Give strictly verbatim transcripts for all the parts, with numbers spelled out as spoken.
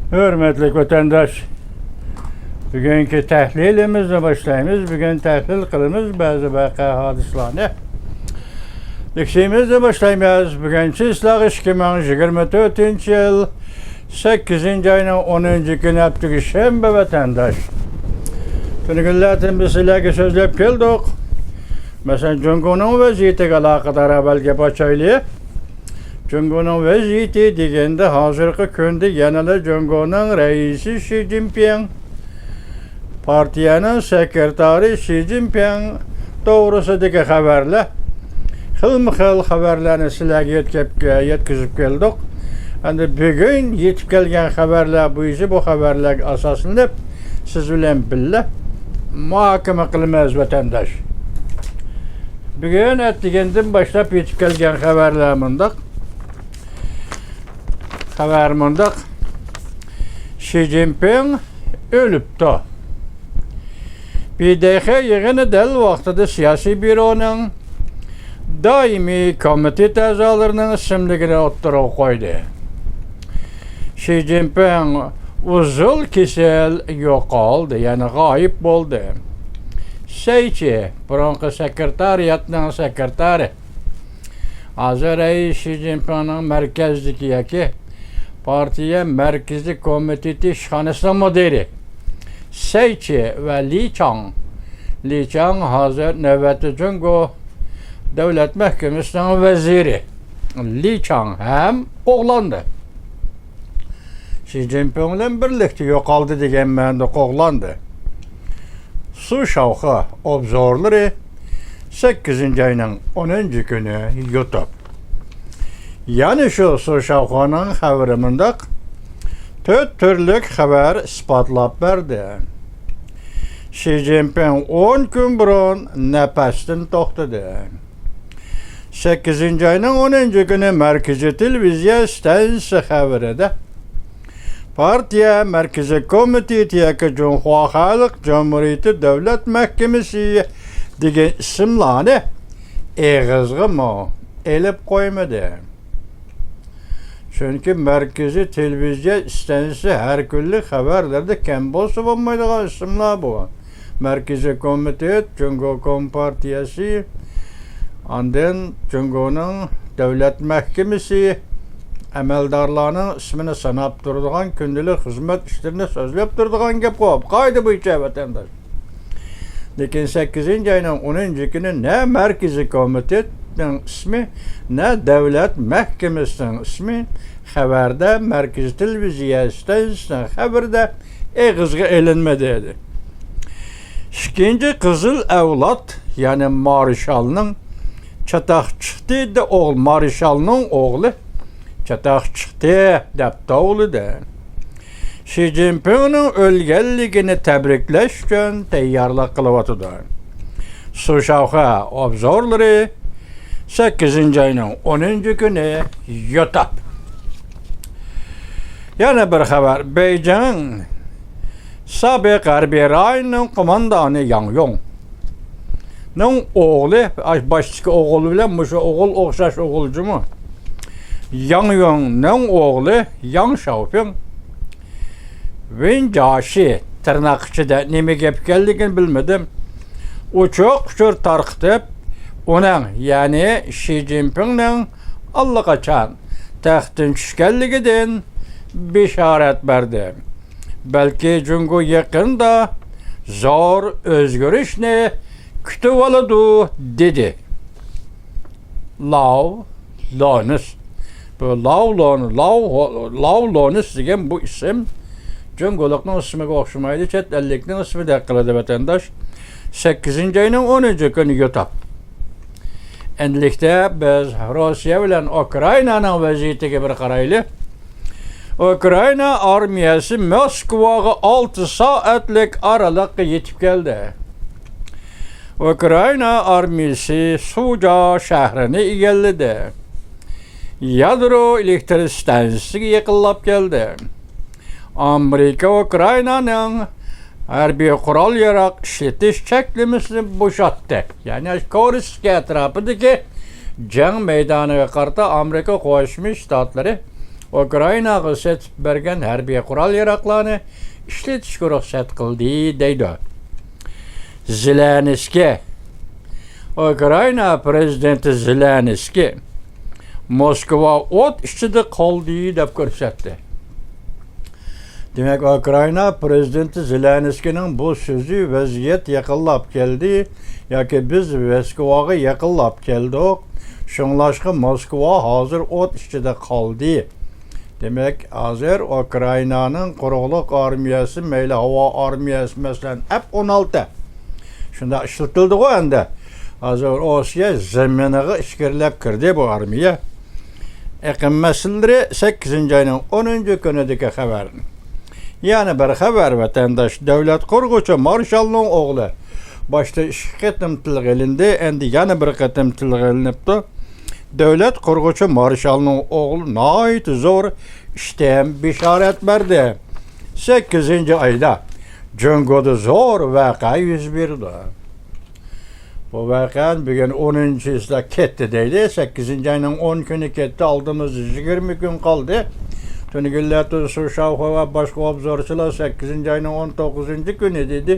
ھۆرمەتلىك ۋەتەنداش، بۈگۈنكى تەھلىلىمىزنى باشلايمىز. بۈگۈن تەھلىل قىلىمىز بەزى ۋەقە ھادىسىلەرنى. لېكسىيىمىزنى باشلايمىز. بۈگۈن چىسلاق ئىككى مىڭ يىگىرمە تۆتىنچى يىل، سەككىزىنچى ئاينىڭ ئونىنچى كۈنى، ھەپتىكى شەنبە ۋەتەنداش. تۈنۈگۈنلەردىن بىز سىلەرگە سۆزلەپ كەلدۇق. مەسىلەن، جۇڭگونىڭ ۋەزىيىتىگە ئالاقىدار ئەۋۋەل گەپ ئاچايلى. جۇڭگونىڭ ۋەزىيىتى دېگەندە، ھازىرقى كۈندە يەنىلا جۇڭگونىڭ رەئىسى شى جىنپىڭ، پارتىيەنىڭ سېكرېتارى شى جىنپىڭ توغرىسىدىكى خەۋەرلەر، خىلمۇ خىل خەۋەرلەرنى سىلەرگە يەتكەپ-، يەتكۈزۈپ كەلدۇق. ئەمدى بۈگۈن يېتىپ كەلگەن خەۋەرلەر بويىچە، بۇ خەۋەرلەرگە ئاساسلىنىپ، سىز بىلەن بىللە مۇھاكىمە قىلىمىز، ۋەتەنداش. بۈگۈن ئەتىگەندىن باشلاپ يېتىپ كەلگەن خەۋەرلەر مۇنداق. خەۋەر مۇنداق. شى جىنپىڭ ئۆلۈپتۇ. ب د خ يىغىنى دەل ۋاقتىدا سىياسىي بيۇرونىڭ دائىمىي كومىتېت ئەزالىرىنىڭ ئىسىملىكىنى ئوتتۇرىغا قويدى. شى جىنپىڭ ئۇزۇل كېسەل يوقالدى، يەنى غايىب بولدى. سەي چى، بۇرۇنقى سېكرېتارىياتنىڭ سېكرېتارى، ھازىر رەئىس شى جىنپىڭنىڭ مەركەزدىكى ياكى پارتىيە مەركىزىي كومىتېتى ئىشخانىسىنىڭ مۇدىرى سەي چى ۋە لى چاڭ. لى چاڭ ھازىر نۆۋەتتە جۇڭگو دۆلەت مەھكىمىسىنىڭ ۋەزىرى لى چاڭ ھەم قوغلاندى. شى جىنپىڭ بىلەن بىرلىكتە يوقالدى دېگەن مەنىدە قوغلاندى. سۇ شاۋخې ئوبزورلىرى، سەككىزىنچى ئاينىڭ ئونىنچى كۈنى يۇتۇپ. يەنە شۇ سۇ شاۋخېنىڭ خەۋىرى مۇنداق، تۆت تۈرلۈك خەۋەر ئىسپاتلاپ بەردى. شى جىنپىڭ ئون كۈن بۇرۇن نەپەستىن توختىدى. سەككىزىنچى ئاينىڭ ئونىنچى كۈنى مەركىزىي تېلېۋىزىيە ئىستانسىسى خەۋىرىدە، پارتىيە مەركىزىي كومىتېتى ياكى جۇڭخۇا خەلق جۇمھۇرىيىتى دۆلەت مەھكىمىسى دېگەن ئىسىملارنى ئېغىزغىمۇ ئېلىپ قويمىدى. چۈنكى مەركىزىي تېلېۋىزىيە ئىستانسىسى ھەر كۈنلۈك خەۋەرلىرىدە كەم بولسا بولمايدىغان ئىسىملار بۇ. مەركىزىي كومىتېت، جۇڭگو كومپارتىيەسى، ئاندىن جۇڭگونىڭ دۆلەت مەھكىمىسى، ئەمەلدارلارنىڭ ئىسمىنى ساناپ تۇرىدىغان، كۈندىلىك خىزمەت ئىشلىرىنى سۆزلەپ تۇرىدىغان گەپ قوپ، قائىدە بويىچە ۋەتەنداش. لېكىن سەككىزىنچى ئاينىڭ ئونىنچى كۈنى نە مەركىزىي كومىتېتنىڭ ئىسمى، نە دۆلەت مەھكىمىسىنىڭ ئىسمى خەۋەردە، مەركىزىي تېلېۋىزىيە ئىستانسىسىنىڭ خەۋىرىدە ئېغىزغا ئېلىنمىدى. ئىككىنچى قىزىل ئەۋلاد، يەنى مارشالنىڭ چاتاق چىقتى، دە ئوغلى، مارشالنىڭ ئوغلى چاتاق چىقتى دەپ توۋلىدى. شى جىنپىڭنىڭ ئۆلگەنلىكىنى تەبرىكلەش ئۈچۈن تەييارلىق قىلىۋاتىدۇ. سۇ شاۋخې ئوبزورلىرى، سەككىزىنچى ئاينىڭ ئونىنچى كۈنى يۇتۇپ. يەنە بىر خەۋەر. بېيجىڭ سابىق ھەربىي رايوننىڭ قوماندانى ياڭ يۇڭنىڭ ئوغلى، باشتىكى ئوغۇل بىلەن مۇشۇ ئوغۇل ئوخشاش ئوغۇل جۇمۇ. ياڭ يۇڭنىڭ ئوغلى ياڭ شاۋفېڭ ۋېن جياشى، تىرناق ئىچىدە نېمە گەپ ئىكەنلىكىنى بىلمىدىم، ئوچۇق ئۇچۇر تارقىتىپ، ئۇنىڭ، يەنى شى جىنپىڭنىڭ ئاللىقاچان تەختتىن چۈشكەنلىكىدىن بېشارەت بەردى. بەلكى جۇڭگو يېقىندا زور ئۆزگىرىشنى كۈتۈۋالىدۇ، دېدى. لاۋ لونىس. بۇ لاۋ لون-، لاۋ، لاۋ لونىس دېگەن بۇ ئىسىم جۇڭگولۇقنىڭ ئىسمىگە ئوخشىمايدۇ، چەت ئەللىكنىڭ ئىسمىدەك قىلىدۇ، ۋەتەنداش. سەككىزىنچى ئاينىڭ ئونىنچى كۈنى يۇتۇپ. ئەمدىلىكتە بىز روسىيە بىلەن ئۇكرائىنانىڭ ۋەزىيىتىگە بىر قارايلى. ئۇكرائىنا ئارمىيەسى موسكۋاغا ئالتە سائەتلىك ئارىلىققا يېتىپ كەلدى. ئۇكرائىنا ئارمىيەسى سۇجا شەھىرىنى ئىگىلىدى. يادرو ئېلېكتر ئىستانسىسىگە يېقىنلاپ كەلدى. ئامېرىكا ئۇكرائىنانىڭ ھەربىي قورال-ياراغ ئىشلىتىش چەكلىمىسىنى بوشاتتى. يەنى كۇرسك ئەتراپىدىكى جەڭ مەيدانىغا قارىتا ئامېرىكا قوشما شتاتلىرى ئۇكرائىناغا سېتىپ بەرگەن ھەربىي قورال-ياراغلارنى ئىشلىتىشكە رۇخسەت قىلدى، دەيدۇ. زېلېنسكىي. ئۇكرائىنا پىرېزىدېنتى زېلېنسكىي موسكۋا ئوت ئىچىدە قالدى دەپ كۆرسەتتى. دېمەك، ئۇكرائىنا پىرېزىدېنتى زېلېنسكىينىڭ بۇ سۆزى ۋەزىيەت يېقىنلاپ كەلدى ياكى بىز موسكۋاغا يېقىنلاپ كەلدۇق، شۇڭلاشقا موسكۋا ھازىر ئوت ئىچىدە قالدى. دېمەك، ھازىر ئۇكرائىنانىڭ قۇرۇقلۇق ئارمىيەسى، مەيلى ھاۋا ئارمىيەسى، مەسىلەن، ئەپ ئون ئالتە شۇنداق ئىشلىتىلدىغۇ ئەمدى. ھازىر روسىيە زېمىنىغا ئىچكىرىلەپ كىردى بۇ ئارمىيە. ئېقىم مەسىلىلىرى، سەككىزىنچى ئاينىڭ ئونىنچى كۈنىدىكى خەۋەر. يەنە بىر خەۋەر، ۋەتەنداش. دۆلەت قۇرغۇچى مارشالنىڭ ئوغلى باشتا ئىككى قېتىم تىلغا ئېلىندى، ئەمدى يەنە بىر قېتىم تىلغا ئېلىنىپتۇ. دۆلەت قۇرغۇچى مارشالنىڭ ئوغلى ناھايىتى زور ئىشتىن بېشارەت بەردى. سەككىزىنچى ئايدا جۇڭگودا زور ۋەقە يۈز بېرىدۇ. بۇ ۋەقەنى بۈگۈن ئونىنچى چىسلا كەتتى دەيلى. سەككىزىنچى ئاينىڭ ئون كۈنى كەتتى، ئالدىمىزدا يىگىرمە كۈن قالدى. تۈنۈگۈنلەتتىن سۇ شاۋخۇا ۋە باشقا ئوبزورچىلار سەككىزىنچى ئاينىڭ ئون توققۇزىنچى كۈنى دېدى.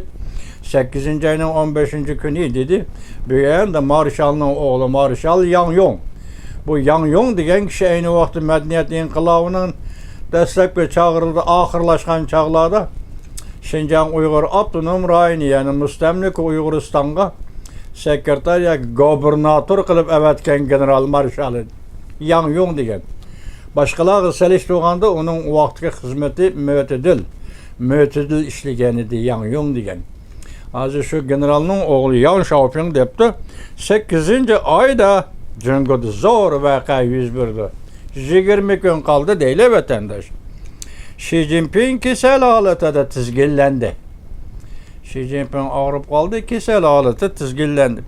سەككىزىنچى ئاينىڭ ئون بەشىنچى كۈنى دېدى. بۈگۈن مارشالنىڭ ئوغلى مارشال ياڭ يۇڭ. بۇ ياڭ يۇڭ دېگەن كىشى ئەينى ۋاقىتتا مەدەنىيەت ئىنقىلابىنىڭ دەسلەپكى چاغلىرىدا، ئاخىرلاشقان چاغلاردا شىنجاڭ ئۇيغۇر ئاپتونوم رايونى، يەنى مۇستەملىكە ئۇيغۇرىستانغا سېكرېتار ياكى گوبىرناتور قىلىپ ئەۋەتكەن گېنېرال مارشال ياڭ يۇڭ دېگەن. باشقىلارغا سېلىشتۇرغاندا ئۇنىڭ ئۇ ۋاقىتتىكى خىزمىتى مۆتىدىل، مۆتىدىل ئىشلىگەن ئىدى ياڭ يۇڭ دېگەن. ھازىر شۇ گېنېرالنىڭ ئوغلى ياڭ شاۋپىڭ دەپتۇ، سەككىزىنچى ئايدا جۇڭگودا زور ۋەقە يۈز بېرىدۇ. يىگىرمە كۈن قالدى دەيلى، ۋەتەنداش. شى جىنپىڭ كېسەل ھالىتىدە تىزگىنلەندى. شى جىنپىڭ ئاغرىپ قالدى، كېسەل ھالىتى تىزگىنلەندى.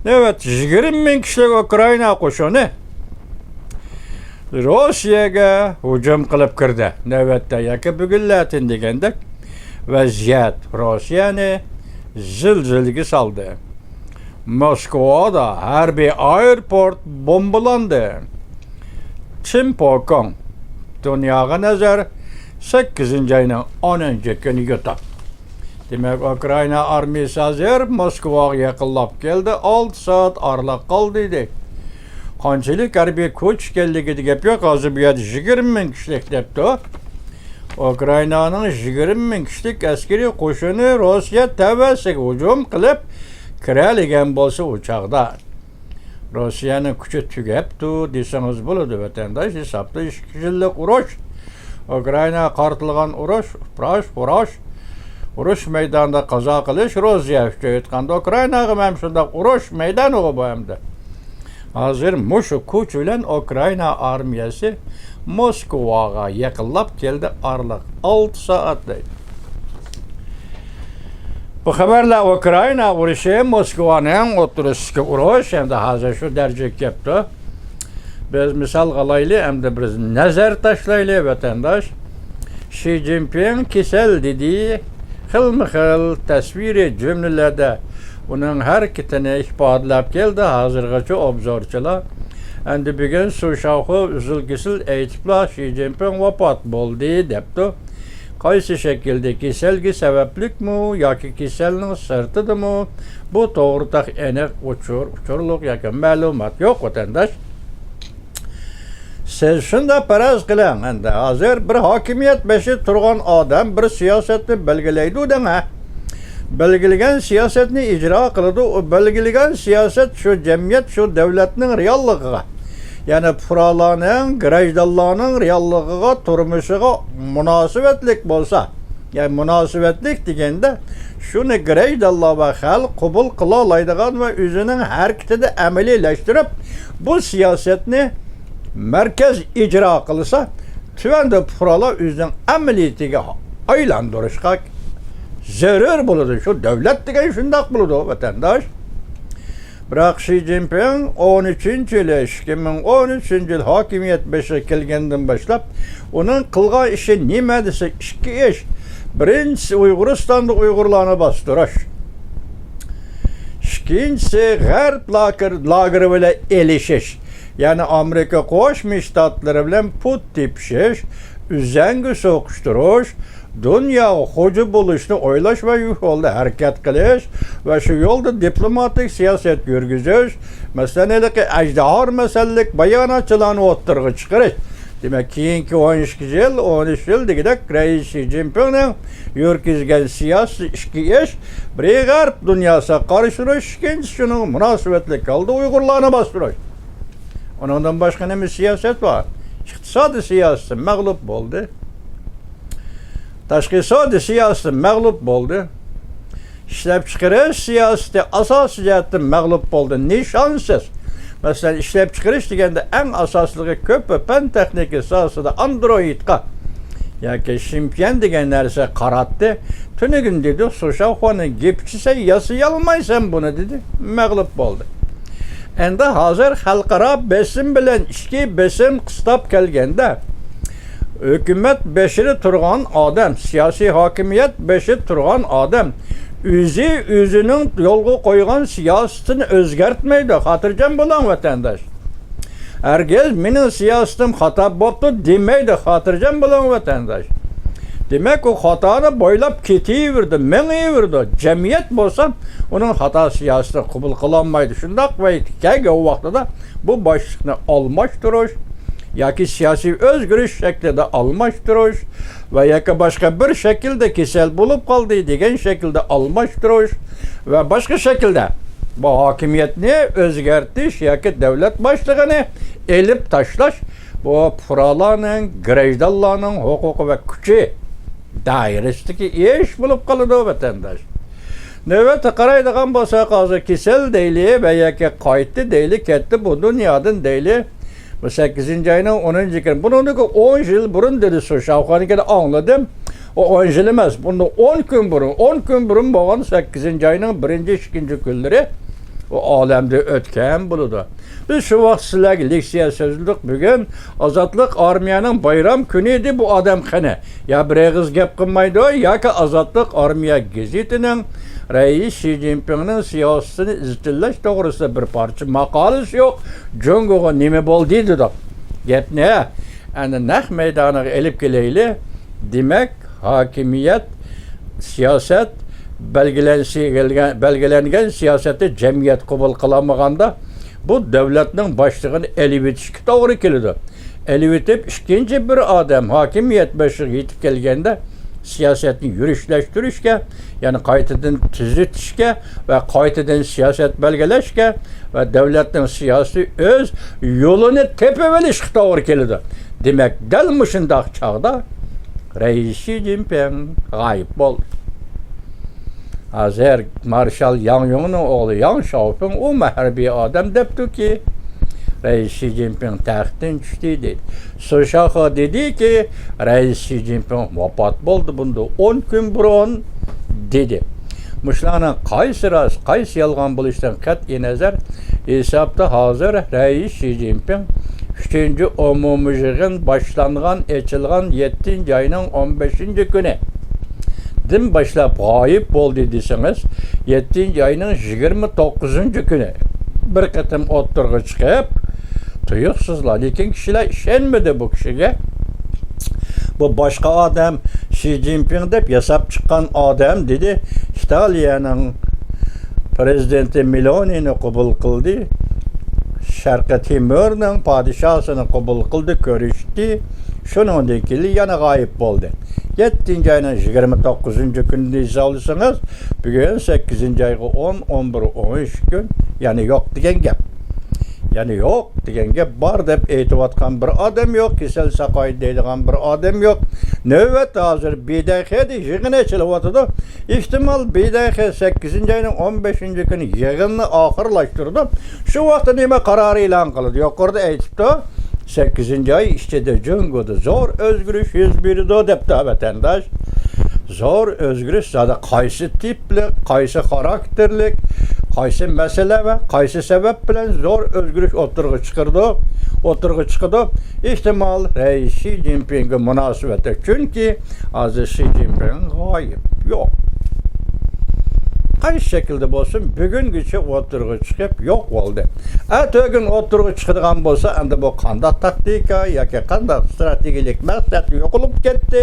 نۆۋەتتە يىگىرمە مىڭ كىشىلىك ئۇكرائىنا قوشۇنى روسىيەگە ھۇجۇم قىلىپ كىردى. نۆۋەتتە ياكى بۈگۈنلەتىن دېگەندەك ۋەزىيەت روسىيەنى زىلزىلىگە سالدى. موسكۋادا ھەربىي ئايروپورت بومبىلاندى. چىن پوكوڭ. دۇنياغا نەزەر، سەككىزىنچى ئاينىڭ ئونىنچى كۈنى يۇتۇپ. دېمەك، ئۇكرائىنا ئارمىيىسى ھازىر موسكۋاغا يېقىنلاپ كەلدى، ئالتە سائەت ئارىلىق قالدى دېدى. قانچىلىك ھەربىي كۈچ ئىكەنلىكىدە گەپ يوق، ھازىر بۇ يەردە يىگىرمە مىڭ كىشىلىك دەپتۇ. ئۇكرائىنانىڭ يىگىرمە مىڭ كىشىلىك ئەسكىرىي قوشۇنى روسىيە تەۋەسىگە ھۇجۇم قىلىپ كىرەلىگەن بولسا ئۇ چاغدا. روسىيەنىڭ كۈچى تۈگەپتۇ دېسىڭىز بولىدۇ، ۋەتەنداش. ھېسابتا ئىككى يىللىق ئۇرۇش، ئۇكرائىناغا قارىتىلغان ئۇرۇش، ئۇپراش، ئۇراش، ئۇرۇش مەيدانىدا قازا قىلىش، روسىيە ئۈچۈن ئېيتقاندا، ئۇكرائىناغا ھەم شۇنداق ئۇرۇش مەيدانىغۇ بۇ ئەمدى. ھازىر مۇشۇ كۈچ بىلەن ئۇكرائىنا ئارمىيەسى موسكۋاغا يېقىنلاپ كەلدى، ئارىلىق ئالتە سائەت دەيدۇ. بۇ خەۋەرلەر ئۇكرائىنا ئۇرۇشى، موسكۋانىڭ ئوتتۇرىسىدىكى ئۇرۇش، ئەمدى ھازىر شۇ دەرىجىگە كەپتۇ. بىز مىسالغا ئالايلى، ئەمدى بىر نەزەر تاشلايلى، ۋەتەنداش. شى جىنپىڭ كېسەل دېدى، خىلمۇ خىل تەسۋىرىي جۈملىلەردە ئۇنىڭ ھەرىكىتىنى ئىپادىلەپ كەلدى ھازىرغىچە ئوبزورچىلار. ئەمدى بۈگۈن سۇ شاۋخۇ ئۈزۈل-كېسىل ئېيتىپلا، شى جىنپىڭ ۋاپات بولدى دەپتۇ. قايسى شەكىلدە، كېسەلگە سەۋەبلىكمۇ ياكى كېسەلنىڭ سىرتىدىمۇ، بۇ توغرىدا ئېنىق ئۇچۇر، ئۇچۇرلۇق ياكى مەلۇمات يوق، ۋەتەنداش. سىز شۇنداق پەرەز قىلىڭ، ئەمدى ھازىر بىر ھاكىمىيەت بېشىدا تۇرغان ئادەم بىر سىياسەتنى بەلگىلەيدۇ دەڭە. بەلگىلىگەن سىياسەتنى ئىجرا قىلىدۇ. ئۇ بەلگىلىگەن سىياسەت شۇ جەمئىيەت، شۇ دۆلەتنىڭ رېئاللىقىغا، يەنى پۇقرالارنىڭ، گراژدانلارنىڭ رېئاللىقىغا، تۇرمۇشىغا مۇناسىۋەتلىك بولسا، يەنى مۇناسىۋەتلىك دېگەندە، شۇنى گراژدانلار ۋە خەلق قوبۇل قىلالايدىغان ۋە ئۆزىنىڭ ھەرىكىتىدە ئەمەلىيلەشتۈرۈپ، بۇ سىياسەتنى مەركەز ئىجرا قىلسا، تۆۋەندە پۇقرالار ئۆزىنىڭ ئەمەلىيىتىگە ئايلاندۇرۇشقا زۆرۈر بولىدۇ. شۇ دۆلەت دېگەن شۇنداق بولىدۇ، ۋەتەنداش. بىراق شى جىنپىڭ ئون ئۈچىنچى يىلى، ئىككى مىڭ ئون ئۈچىنچى يىل ھاكىمىيەت بېشىغا كەلگەندىن باشلاپ، ئۇنىڭ قىلغان ئىشى نېمە دېسە، ئىككى ئىش. بىرىنچىسى، ئۇيغۇرىستاندا ئۇيغۇرلارنى باستۇرۇش. ئىككىنچىسى، غەرب لاگېر-، لاگېرى بىلەن ئېلىشىش. يەنى ئامېرىكا قوشما شتاتلىرى بىلەن پۇت تېپىشىش، ئۈزەڭگە سوقۇشتۇرۇش، دۇنياغا خوجا بولۇشنى ئويلاش ۋە يولدا ھەرىكەت قىلىش ۋە شۇ يولدا دىپلوماتىك سىياسەت يۈرگۈزۈش، مەسىلەن، ھېلىقى ئەجدىھا مەسىلىلىك باياناتچىلارنى ئوتتۇرىغا چىقىرىش. دېمەك، كېيىنكى ئون ئىككى يىل، ئون ئۈچ يىل دېگۈدەك رەئىس شى جىنپىڭنىڭ يۈرگۈزگەن سىياسىي ئىككى ئىش، بىرى غەرب دۇنياسىغا قارشى تۇرۇش، ئىككىنچىسى شۇنىڭغا مۇناسىۋەتلىك ھالدا ئۇيغۇرلارنى باستۇرۇش. ئۇنىڭدىن باشقا نېمە سىياسەت بار؟ ئىقتىسادىي سىياسىتى مەغلۇپ بولدى. تاشقى سودا سىياسىتى مەغلۇپ بولدى. ئىشلەپچىقىرىش سىياسىتى ئاساسىي جەھەتتىن مەغلۇپ بولدى. نىشانسىز. مەسىلەن، ئىشلەپچىقىرىش دېگەندە ئەڭ ئاساسلىقى كۆپ پەن تېخنىكا ساھەسىدە ئاندروئىدقا ياكى شىنپيەن دېگەن نەرسە قاراتتى. تۈنۈگۈن دېدى، سۇشاۋخۇانىڭ گېپىچە سەن ياسىيالمايسەن بۇنى دېدى. مەغلۇپ بولدى. ئەمدى ھازىر خەلقئارا بېسىم بىلەن ئىچكى بېسىم قىستاپ كەلگەندە، ھۆكۈمەت بېشىدا تۇرغان ئادەم، سىياسىي ھاكىمىيەت بېشىدا تۇرغان ئادەم ئۆزى ئۆزىنىڭ يولغا قويغان سىياسىتىنى ئۆزگەرتمەيدۇ. خاتىرجەم بولۇڭ، ۋەتەنداش. ھەرگىز مېنىڭ سىياسىتىم خاتا بوپتۇ دېمەيدۇ. خاتىرجەم بولۇڭ، ۋەتەنداش. دېمەك، ئۇ خاتانى بويلاپ كېتىۋېرىدۇ، مېڭىۋېرىدۇ. جەمئىيەت بولسا ئۇنىڭ خاتا سىياسىتىنى قوبۇل قىلالمايدۇ. شۇنداق ۋەقە كەلگەن ۋاقتىدا بۇ باشلىقنى ئالماشتۇرۇش ياكى سىياسىي ئۆزگىرىش شەكلىدە ئالماشتۇرۇش ۋە ياكى باشقا بىر شەكىلدە كېسەل بولۇپ قالدى دېگەن شەكىلدە ئالماشتۇرۇش ۋە باشقا شەكىلدە بۇ ھاكىمىيەتنى ئۆزگەرتىش ياكى دۆلەت باشلىقىنى ئېلىپ تاشلاش، بۇ پۇقرالارنىڭ، گراژدانلارنىڭ ھوقۇقى ۋە كۈچى دائىرىسىدىكى ئىش بولۇپ قالىدۇ، ۋەتەنداش. نۆۋەتتە قارايدىغان بولساق، ھازىر كېسەل دەيلى ۋە ياكى قايتتى دەيلى، كەتتى بۇ دۇنيادىن دەيلى. بۇ سەككىزىنچى ئاينىڭ ئونىنچى كۈنى. بۇنىڭدىكى ئون يىل بۇرۇن دېدى سۇشاۋخۇانىڭكىنى ئاڭلىدىم. ئۇ ئون يىل ئەمەس، بۇنىڭ ئون كۈن بۇرۇن، ئون كۈن بۇرۇن بولغان سەككىزىنچى ئاينىڭ بىرىنچى، ئىككىنچى كۈنلىرى ئۇ ئالەمدىن ئۆتكەن بولىدۇ. بىز شۇ ۋاقىت سىلەرگە لېكسىيە سۆزلىدۇق. بۈگۈن ئازادلىق ئارمىيەنىڭ بايرام كۈنى ئىدى. بۇ ئادەم قېنى؟ يا بىر ئېغىز گەپ قىلمايدۇ، ياكى ئازادلىق ئارمىيە گېزىتىنىڭ رەئىس شى جىنپىڭنىڭ سىياسىتىنى ئىزچىللاش توغرىسىدا بىر پارچە ماقالىسى يوق. جۇڭگوغا نېمە بولدى دېدۇق. گەپنى ئەنە نەق مەيدانىغا ئېلىپ كېلەيلى. دېمەك، ھاكىمىيەت، سىياسەت، بەلگىلەنسە-، بەلگىلەنگەن سىياسەتنى جەمئىيەت قوبۇل قىلالمىغاندا، بۇ دۆلەتنىڭ باشلىقىنى ئېلىۋېتىشكە توغرا كېلىدۇ. ئېلىۋېتىپ، ئىككىنچى بىر ئادەم ھاكىمىيەت بېشىغا يېتىپ كەلگەندە، سىياسەتنى يۈرۈشلەشتۈرۈشكە، يەنى قايتىدىن تۈزىتىشكە ۋە قايتىدىن سىياسەت بەلگىلەشكە ۋە دۆلەتنىڭ سىياسىي ئۆز يولىنى تېپىۋېلىشقا توغرا كېلىدۇ. دېمەك، دەل مۇشۇنداق چاغدا رەئىس شى جىنپىڭ غايىب بولدى. ھازىر مارشال ياڭ يۇڭنىڭ ئوغلى ياڭ شياۋپىڭ، ئۇمۇ ھەربىي ئادەم، دەپتۇكى، رەئىس شى جىنپىڭ تەختتىن چۈشتى دېدى. سۇشاخا دېدىكى، رەئىس شى جىنپىڭ ۋاپات بولدى بۇندىن ئون كۈن بۇرۇن دېدى. مۇشۇلارنىڭ قايسى راست، قايسى يالغان بولۇشىدىن قەتئىينەزەر، ھېسابتا ھازىر رەئىس شى جىنپىڭ ئۈچىنچى ئومۇمىي يىغىن باشلانغان، ئېچىلغان يەتتىنچى ئاينىڭ ئون بەشىنچى كۈنى دىن باشلاپ غايىب بولدى دېسىڭىز، يەتتىنچى ئاينىڭ يىگىرمە توققۇزىنچى كۈنى بىر قېتىم ئوتتۇرىغا چىقىپ، تۇيۇقسىزلا، لېكىن كىشىلەر ئىشەنمىدى بۇ كىشىگە. بۇ باشقا ئادەم، شى جىنپىڭ دەپ ياساپ چىققان ئادەم، دېدى. ئىتالىيەنىڭ پرېزىدېنتى مېلونىنى قوبۇل قىلدى. شەرقىي تىمورنىڭ پادىشاسىنى قوبۇل قىلدى، كۆرۈشتى. شۇنىڭدىن كېيىن يەنە غايىب بولدى. يەتتىنچى ئاينىڭ يىگىرمە توققۇزىنچى كۈنىنى ھېسابلىسىڭىز، بۈگۈن سەككىزىنچى ئايغا ئون، ئون بىر، ئون ئۈچ كۈن، يەنە يوق دېگەن گەپ. يەنە يوق دېگەن گەپ. بار دەپ ئېيتىۋاتقان بىر ئادەم يوق، كېسەل ساقايدى دەيدىغان بىر ئادەم يوق. نۆۋەتتە ھازىر بىدەخېدە يىغىن ئېچىلىۋاتىدۇ. ئېھتىمال، بىدەخې سەككىزىنچى ئاينىڭ ئون بەشىنچى كۈنى يىغىننى ئاخىرلاشتۇرىدۇ. شۇ ۋاقىتتا نېمە قارار ئېلان قىلىدۇ؟ يۇقىرىدا ئېيتىپتۇ، سەككىزىنچى ئاي ئىچىدە جۇڭگودا زور ئۆزگىرىش يۈز بېرىدۇ، دەپتۇ ۋەتەنداش. زور ئۆزگىرىش زادى قايسى تىپلىق، قايسى خاراكتېرلىك، قايسى مەسىلە ۋە قايسى سەۋەب بىلەن زور ئۆزگىرىش ئوتتۇرىغا چىقىرىدۇ، ئوتتۇرىغا چىقىدۇ؟ ئېھتىمال، رەئىس شى جىنپىڭگە مۇناسىۋەتلىك. چۈنكى ھازىر شى جىنپىڭ غايىب، يوق. قايسى شەكىلدە بولسۇن، بۈگۈنگىچە ئوتتۇرىغا چىقىپ يوق بولدى. ئەتىگۈن ئوتتۇرىغا چىقىدىغان بولسا، ئەمدى بۇ قانداق تاكتىكا ياكى قانداق ستراتېگىيەلىك مەقسەت يوقىلىپ كەتتى.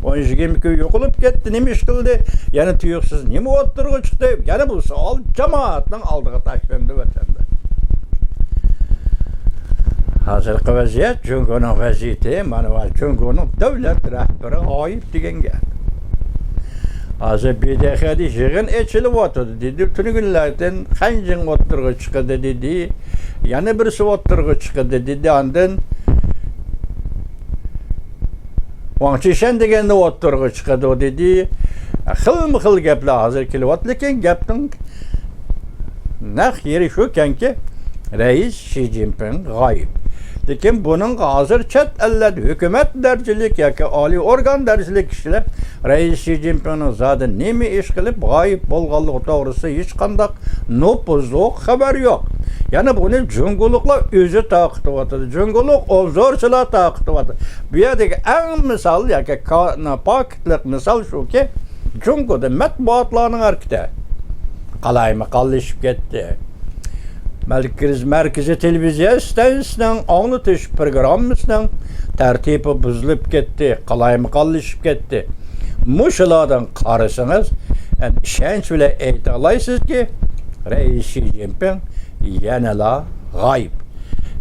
ئون يىگىرمە كۈن يوقىلىپ كەتتى. نېمە ئىش قىلدى؟ يەنە تۇيۇقسىز نېمە ئوتتۇرىغا چىقتى؟ يەنە بۇ سوئال جامائەتنىڭ ئالدىغا تاشلاندى ۋەتەندە. ھازىرقى ۋەزىيەت، جۇڭگونىڭ ۋەزىيىتى، مانا، ۋە جۇڭگونىڭ دۆلەت رەھبىرى غايىب دېگەن گەپ. ھازىر ب د ح دا يىغىن ئېچىلىۋاتىدۇ دېدى. تۈنۈگۈنلەردىن خەنجىڭ ئوتتۇرىغا چىقىدۇ دېدى. يەنە بىرسى ئوتتۇرىغا چىقىدۇ دېدى. ئاندىن ۋاڭ چىشەن دېگەننى ئوتتۇرىغا چىقىدۇ دېدى. خىلمۇ خىل گەپلەر ھازىر كېلىۋاتىدۇ، لېكىن گەپنىڭ نەق يېرى شۇكەنكى، رەئىس شى جىنپىڭ غايىب. لېكىن بۇنىڭغا ھازىر چەت ئەللەردە ھۆكۈمەت دەرىجىلىك ياكى ئالىي ئورگان دەرىجىلىك كىشىلەر رەئىس شى جىنپىڭنىڭ زادى نېمە ئىش قىلىپ غايىب بولغانلىقى توغرىسىدا ھېچقانداق نوپۇزلۇق خەۋەر يوق. يەنە بۇنى جۇڭگولۇقلار ئۆزى تارقىتىۋاتىدۇ. جۇڭگولۇق ئوبزورچىلار تارقىتىۋاتىدۇ. بۇ يەردىكى ئەڭ مىسال ياكى كا-، پاكىتلىق مىسال شۇكى، جۇڭگودا مەتبۇئاتلارنىڭ ھەرىكىتى قالايمىقانلىشىپ كەتتى. مەركىز-، مەركىزىي تېلېۋىزىيە ئىستانسىسىنىڭ ئاڭلىتىش پىروگراممىسىنىڭ تەرتىپى بۇزۇلۇپ كەتتى، قالايمىقانلىشىپ كەتتى. مۇشۇلاردىن قارىسىڭىز، ئەمدى ئىشەنچ بىلەن ئېيتالايسىزكى، رەئىس شى جىنپىڭ يەنىلا غايىب.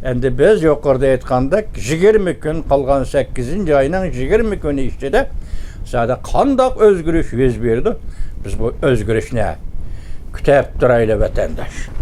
ئەمدى بىز يۇقىرىدا ئېيتقاندەك، يىگىرمە كۈن قالغان، سەككىزىنچى ئاينىڭ يىگىرمە كۈنى ئىچىدە زادى قانداق ئۆزگىرىش يۈز بېرىدۇ؟ بىز بۇ ئۆزگىرىشنى كۈتۈپ تۇرايلى، ۋەتەنداش.